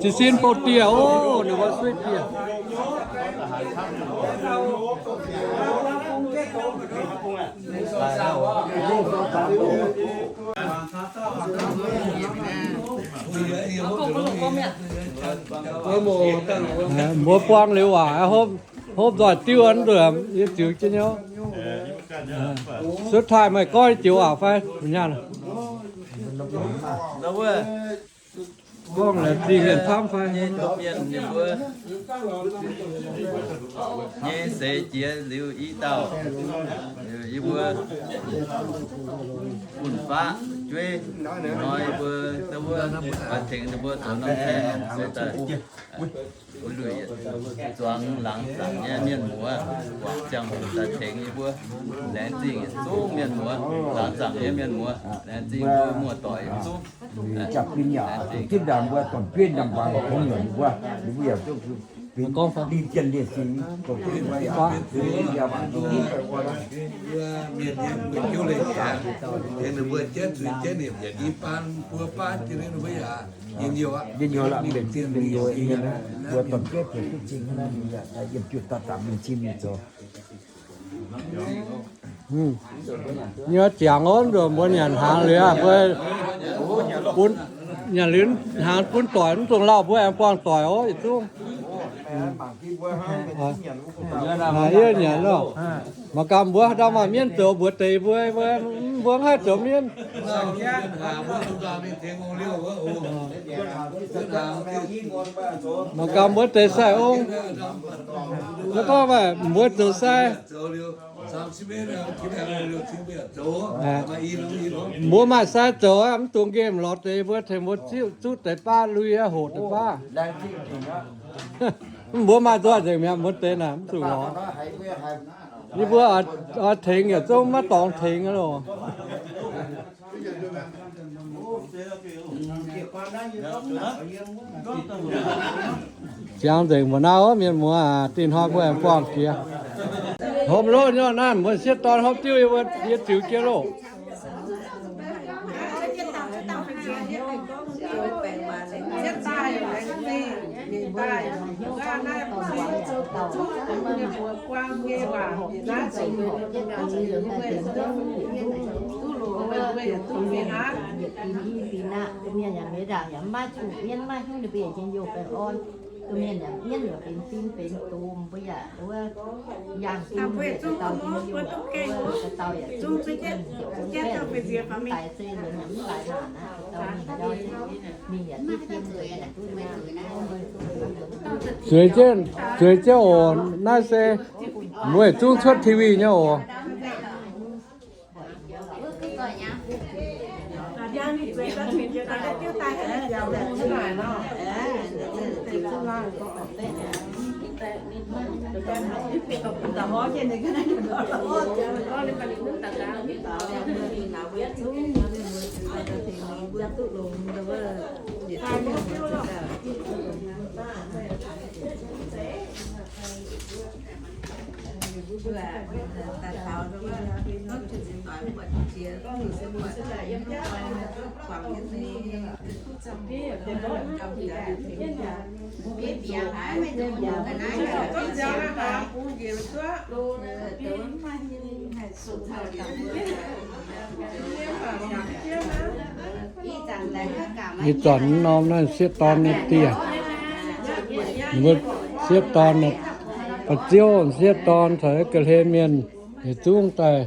Jiez sin bouh dieh oc, ninh mbuo suiv dieh. Mbuo buang liuz waac, hopv, hopv nzoih diuv nduov, yie ziux jienv hnyouv. Suv taaih meih gorngv joux waac fai? Gorngv laengz zingh mienh camv fai? Mienh ninh mbuo nyei seix jiex liuz i dauh, yie mbuo fun-faqv jueiv hnoi yie mbuo wuov tengx ninh mbuo zoux norm tengx se daaih wuov luic yietc zuangx laangz zaangc nyei mienh muoz, guangc ziangh hoc daaih tengx yie mbuo. Laengz zingh yietc zungv mienh muoz, laangz zaangc nyei mienh muoz, laengz zingh mbuo muoz-doic yietc zungv. Jaax-bin yaac zungv zipv ndaangc mbuo dorn-jueiv ndaangc mbuo, ninh mbuo yaac duqv ninh jienv liez singx, dorn-jueiv mbuo yaac mienh yiem gu'nyuoz leiz-baaix, ninh mbuo jienv zuiz jienv nimc yaac i baan buo baan jienv ninh mbuo yaac njien-youh aqv. Njien-youh lorqc, mbuo dorn-jueiv bieqc duqv zingh naaiv, yiem jiu daaih daaih mingh cin mingh zoux. Nyei ziangx ov, mbuo nyanc hnaangx liuz, mbuo bun, nyanc liuz hnaangx bun doic, mv dungx lauh mbuo aengx buangh doic ov, yietc zungv. Yie nyanc nor, mangc gaax mbuo ndau maaih mienv zoux mbuox deix mbuo, mbuo mv haih zoux mienv. Mangc gaax mbuo deix sai ong, mbuo gorngv mbuo zoux sai. Mbuo maaih sai zoux, mv dungx nqemh lorz deix, mbuo tengx mbuo zuqv deix baav lui, hoqc deix baav. Mbuo maaih nzoih nzengc mi'aqv, mbuo deix naaic mv zuqc lorz. Yie mbuo oix tengx yaac zungv maiv dorngx tengx loh. Ziangx nzengc mbuo naaiv mienh muoz aac, dingh hnoi mbuo aengx buangh jiex. Hopv loh nyei naaiv, mbuo sieqv dorn hopv diuv yie ziux jienv loh. Mienh yaac maiv ndaangc yaac maiv zuqc mienv maiv hiuv ninh mbuo yaac njien-youh baengh orn. Mienh yaac mienv yaac benx fin benx domh, mbuo yaac wuov yangh fin mbuo yaac daux njien-youh, wuov daux yaac zuqc zuqc mienh heuc bun baeqv mv daaih se liuz yaac mv daaih naanc aqv, daux mingh ndau mingh yaac duqv jiem, zueiz yaac duqv naanc. Zueiz jienv, zueiz jienv oc. Naaiv se mbuo yietc zungv cuotv T V nyei oc. Ih zanc norm naaiv sieqv dorn nyei dieh. Mbuo sieqv dorn, ba'ziouv sieqv dorn caux ga'hlen mienh yietc zungv daaih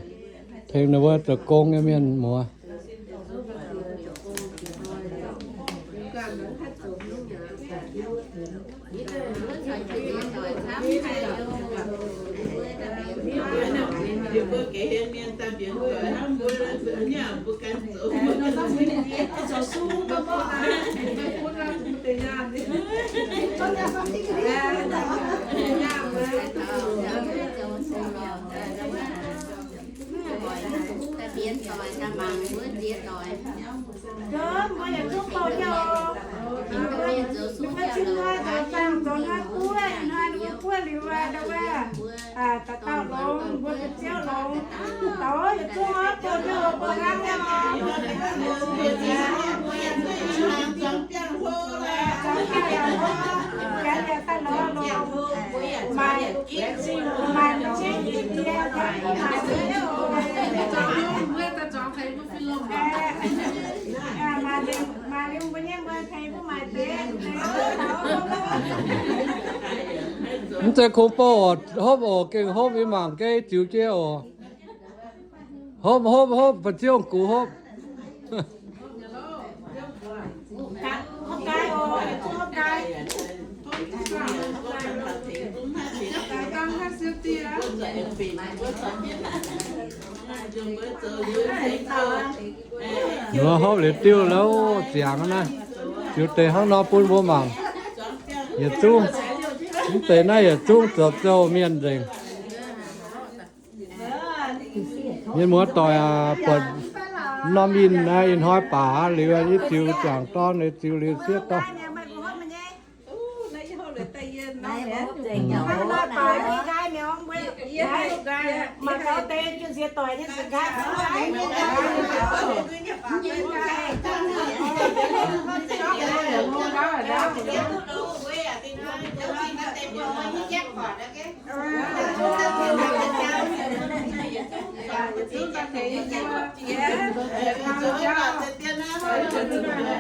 tengx ninh mbuo zoux gong nyei mienh muoz. Ninh mbuo cin hnoi zoux zaangh zoux hnoi buov, ih hnoi ninh mbuo buov liuz aqv, dauh dauh longx, mbuo ga'ziouv longx. Taux yietc zungv oc, bouh jienv oc, bouh hnangv nyei oc. Janx yaac daaih lorz longc, maaih, maaih mv zingh yie, maaih mv zingh oc. Maaih liuz, maaih liuz mbuo nyei mbuo tengx mbuo maaic deix. Mv zeiz kungx bouh oc, hopv oc, gengh hopv, yie mangc gaax ziux jienv oc. Hopv, hopv, hopv, ba'ziouv gux hopv. Ninh mbuo hopv liuz diuv lauh ziangx naaiv, ziux deix hnangv nor bun mbuo mangc. Yietc zungv, mv deix naaiv yietc zungv zoux zouh mienh nzengc. Mienh muoz doic aac, buatc norm inh naaiv ih hnoi baac liuz, yie ziux ziangx dorn, yie ziux liuz sieqv dorn.